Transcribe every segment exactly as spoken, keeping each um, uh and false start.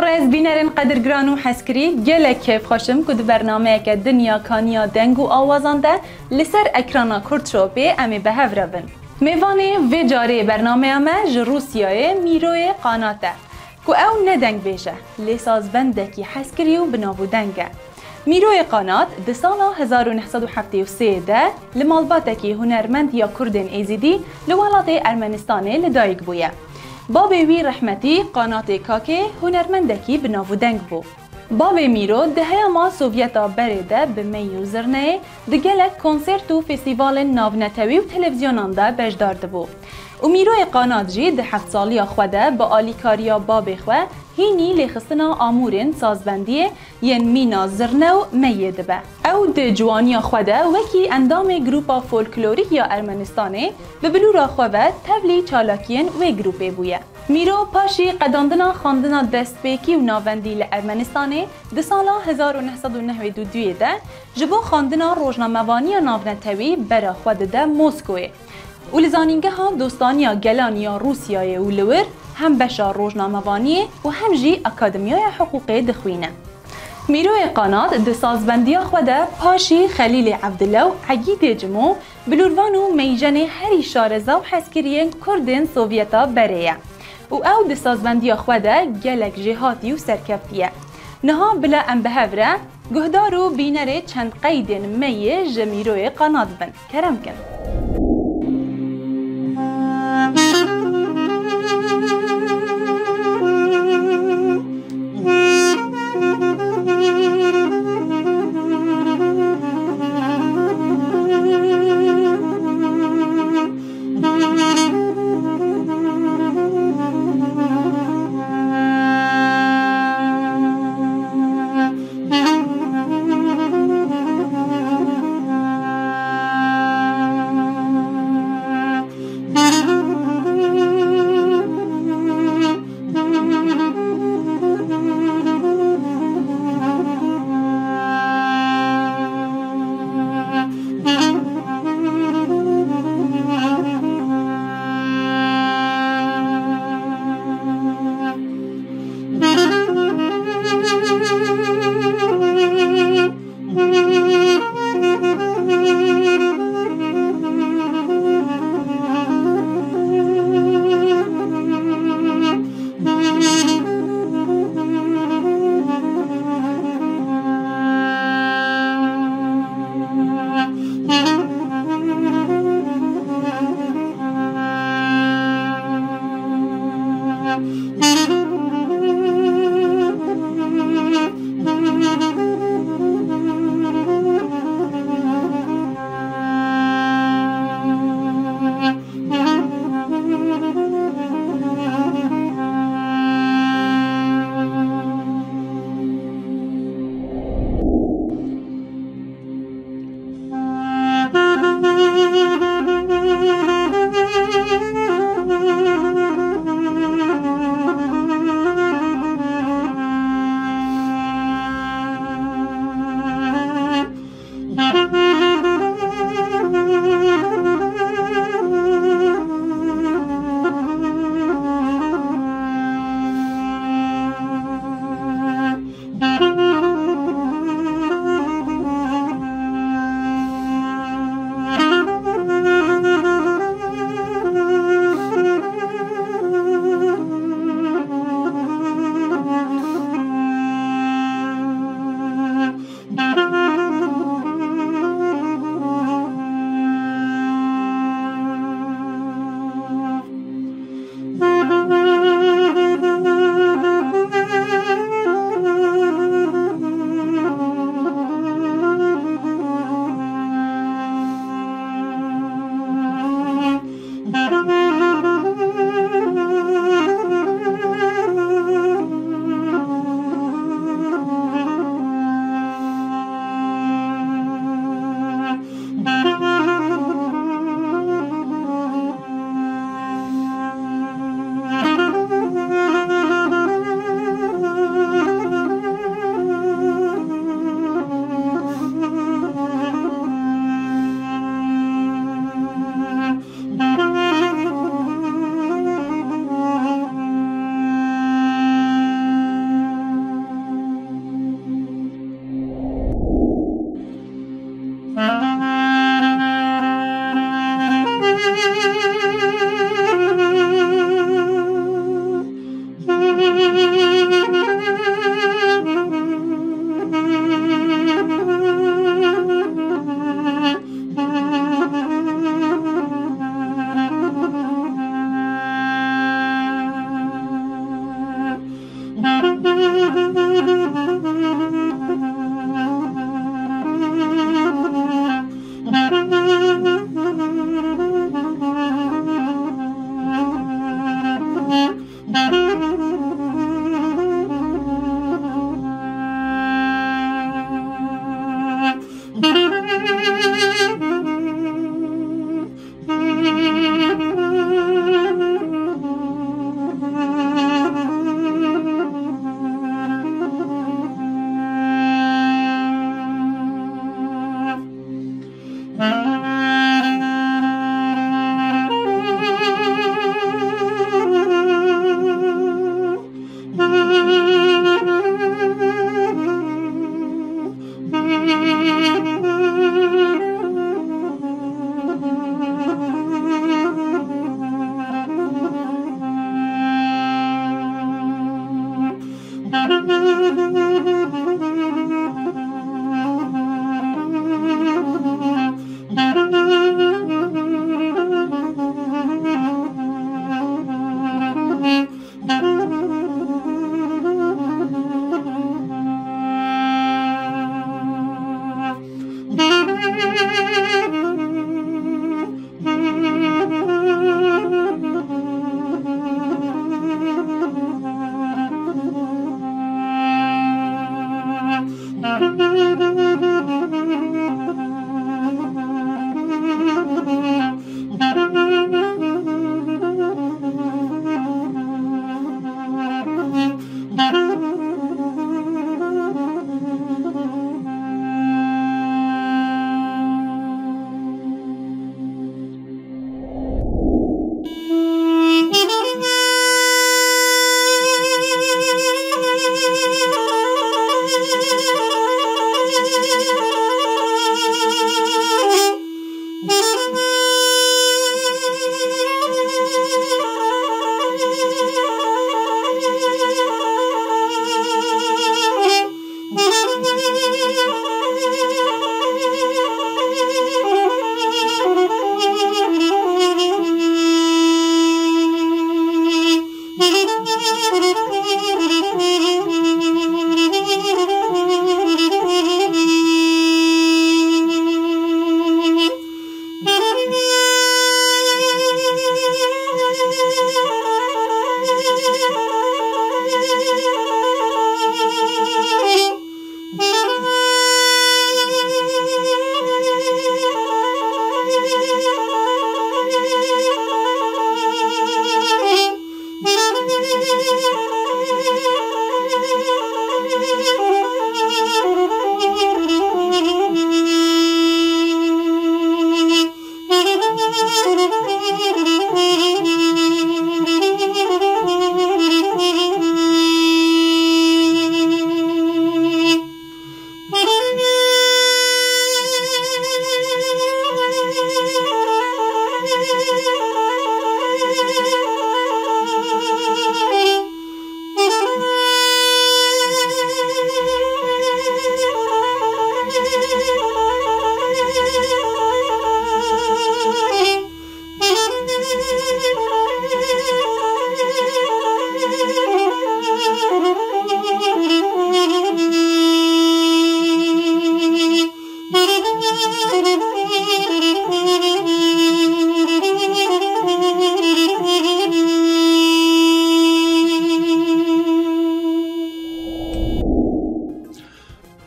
Rêz bînerên qedirgiran û hezkirî, gelek kêfxweş im ku di bernameyeke Dinya Kaniya Deng û Awazan de li ser ekrana Kurd Shopê em ê bi hev re bin. Mêvanê vê carê bernameya me ji Rûsyayê Mîroyê Qanat e, ku ew ne dengbêj e, lê sazbendekî hezkirî û bi nav û deng e. Mîroyê Qanat di sala hezar û neh sed û heftê û sê de li malbatekî hunermend ya Kurdên Êzîdî li welatê Ermenistanê li dayik bûye. Babê wî rehmetî Qanatê Kakê hunermendekî bi nav û deng bû. Bavê Mîro di heyama Sovyeta berê de bi mey û zirneyê di gelek konsert û festîvalên navnetewî û televîzyonan de beşdar dibû. Û Mîroyê Qanat jî di heft saliya xwe de bi alîkariya babê xwe hînî lêxistina amûrên sazbendiyê yên mîna zirne û meyê dibe. Ew di ciwaniya xwe de wekî endamê grûpa folklorîk ya Ermenistanê bi bilûra xwe ve tevlî çalakiyên wê grûpê bûye. Mîro paşî qedandina xwendina destpêkî û navendî li Ermenistanê di sala hezar û neh sed û newid û duyê de ji bo xwendina rojnamevaniya navnetewî bera xwe dide Moskoyê û li Zanîngeha Dostaniya Gelan ya Rûsyayê û li wir hem beşa rojnamevaniyê û hem jî Akademiyaya Hiqûqê dixwîne. Mîroyê Qanat di sazbendiya xwe de paşî Xelîlê Evdile û Egîdê Cimo bilûrvan û meyjenê herî şareza û hezkiriyên Kurdên Sovyeta berê ye û ew di sazbendiya xwe de gelek jêhatî û serkeftî ye. Niha bila em bi hev re guhdar û bînerê çend qeydên me yê ji Mîroyê Qanat bin. Kerem kin.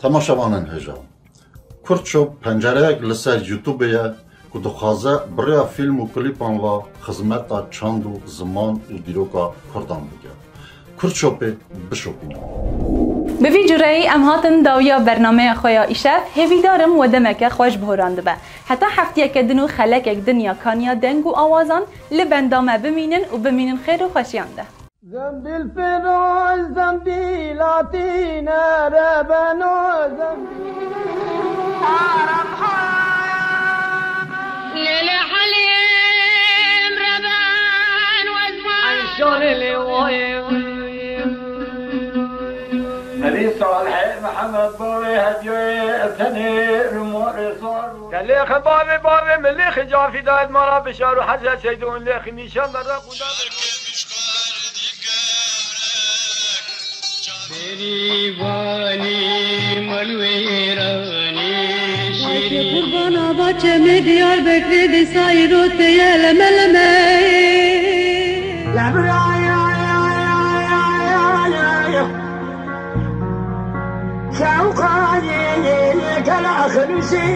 Temaşevanên hêja, Kurtçop pencereyek li ser YouTubeê ye ku dixwaze bi rêya fîlm û klîpan ve xizmeta çand û ziman û dîroka Kurdan bike. Kurtçopê bişopînin. Bi vî cureyî em hatin dawiya bernameya xwe ya îşev. Hêvîdar im we demeke xweş bihorandibe. Heta heftiyeke din û xelekek din ya kaniya deng û awazan li benda me bimînin û bimînin xêr û xweşiyan de. Zembîl firoş, zembîla tîne rebeno, zembîl. Lê li Helîm reben wezman. Eyşanê lê wayê. Nevî Salihê Mihemed bavê hediyê tenê rûmorê sar. Te lêxe bavê bavê min lêxe cafî dayet mara bişar û hezret seydûn lêxe nîşan berre qûda. Bêrîvanî malwêranî şêrî. Qurbana baçemê Diyarbekirê dîsa îro teye leme leme. Şewqayê gela xelûsî.